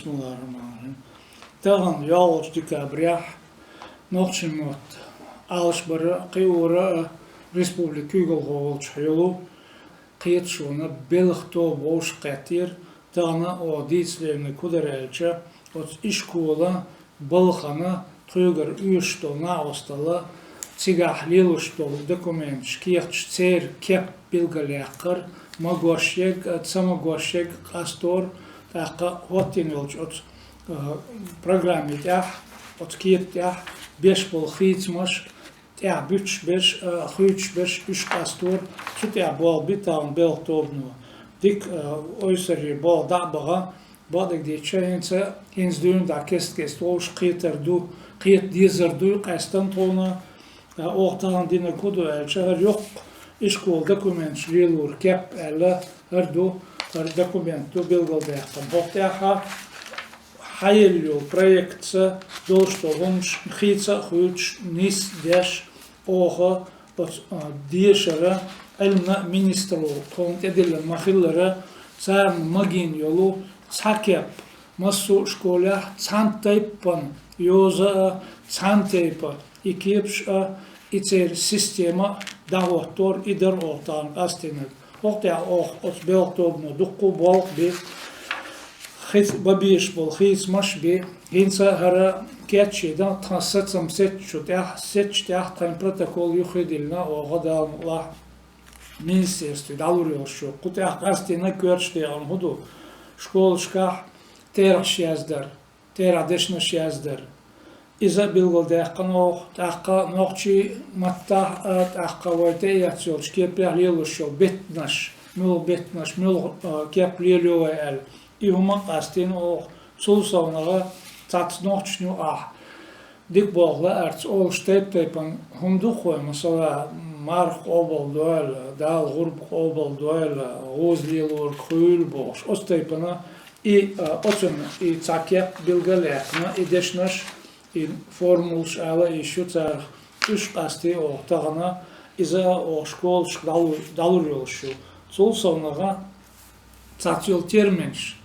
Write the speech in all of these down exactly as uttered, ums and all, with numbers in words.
Бисмиллахир-рахманир-рахим. Тахана, ялхалгӀачу декабрехь, нохчийн мотт Ӏалашбара, кхиора а республикан куьйгалхо волчохь йолу кхеташонан белхан тоба вовшахкхеттера. Тахана оха дийца леринарг хӀун дара аьлча, оцу ишколан балхана тхоьгара оьшуш долу накъосталла, цигахь лелош долу документаш, кехаташ, церан кеп билгалъяккхар, магош ерг а, ца магош ерг а къастор, тӀаккха хӀоттийна йолчу оцу, а, программи тӀехь, оцу кепа тӀехь беш болу хийцамаш, тӀехь буьтуш берш а, хуьйцуш берш, уьш къастор, цу тӀехь болх би тахана белхан тобано. Дика, а, ойсаре болх дӀа а баха, бакъдерг дийцича, хӀинца, хӀинца дуьйна дӀа кест-кеста вовшах кхетар ду, кхета дезар дуй къаьстина тхуна. Ткъа оха тахана динарг хӀун ду аьлча, хӀара йоккха ишколан документаш лелоран кеп аьлла, хӀара ду, хӀара документ ду билгалдаьккхина. ХӀокху тӀехь хьаелла йолу проектца долуш долу хӀуманаш хийца а хуьйцуш, нийса а деш, оха оцу, а, дешара, Ӏилманан а министралло тхуна тӀедиллина ма-хиллара, царна магийна йолу цхьа кеп, массо а школехь цхьана тайпана йоза а, цхьана тайпа и кепаш а, и церан система а дӀахӀоттор, и дара оха тахана къастийнарг. ХӀокху тӀехь оха оцу белхан тобано дуккха а болх бира, хица бан безаш болу хийцамаш а бира. ХӀинца хӀара кечйина, тхан сацам сецначу тӀехь, сецначу тӀехь тхайн протокол юххе а диллина, оха, Дала мукъалахь, министерстве дӀалур йолуш ю. Кху тӀехь къастийна коьртачу декъана хӀун ду? Школашкахь терахьаш яздар, терахь дешнаш яздар. Иза а билгалдаьккхина оха, тӀаккха нохчийн маттахь а, тӀаккха вай тӀеэцна йолчу кепехь лелош йолу беттанаш, муьлха беттанаш, муьлха, а, кеп лелайо вай аьлла. И хӀума а къастийна оха. Цул совнагӀа цхьацца нохчашна юкъахь дика болх лаарца олуш тайп-тайпана хӀума ду-кх вай, масала, марха къобалдойла, Дала гӀурба къобалдойла, гӀоза лелориг хуьйла бохуш. Оцу тайпана и, а, оцунна и цхьа кеп билгал а яьккхина, и дешнаш, и формулаш ала йиш ю царах, уьш къастий оха тахана, иза а оха школашка дӀалур, дӀалур йолуш ю. Цул совнагӀа цхьацца йолу терминаш,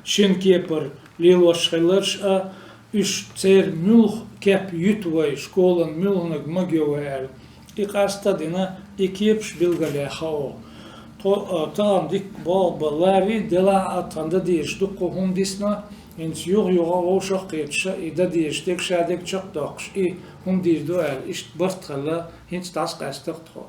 шина кепара лелош хиларш а, уьш церан муьлха кеп юьту вай, школан муьлханиг магайо вай аьлла. И къаста а дина, и кепаш билгалъяьхна оха. Тхо, а, тахана дика болх бан ларий, делахь а тхан дан дезаш дуккха хӀума дисна, хӀинца юха-юха вовшах а кхеташ, и дан дезаш дерг ша дерг чекхдоккхуш, и хӀума дийр ду аьлла, иштта барт а хилла, хӀинца дӀасакъаьстира тхо.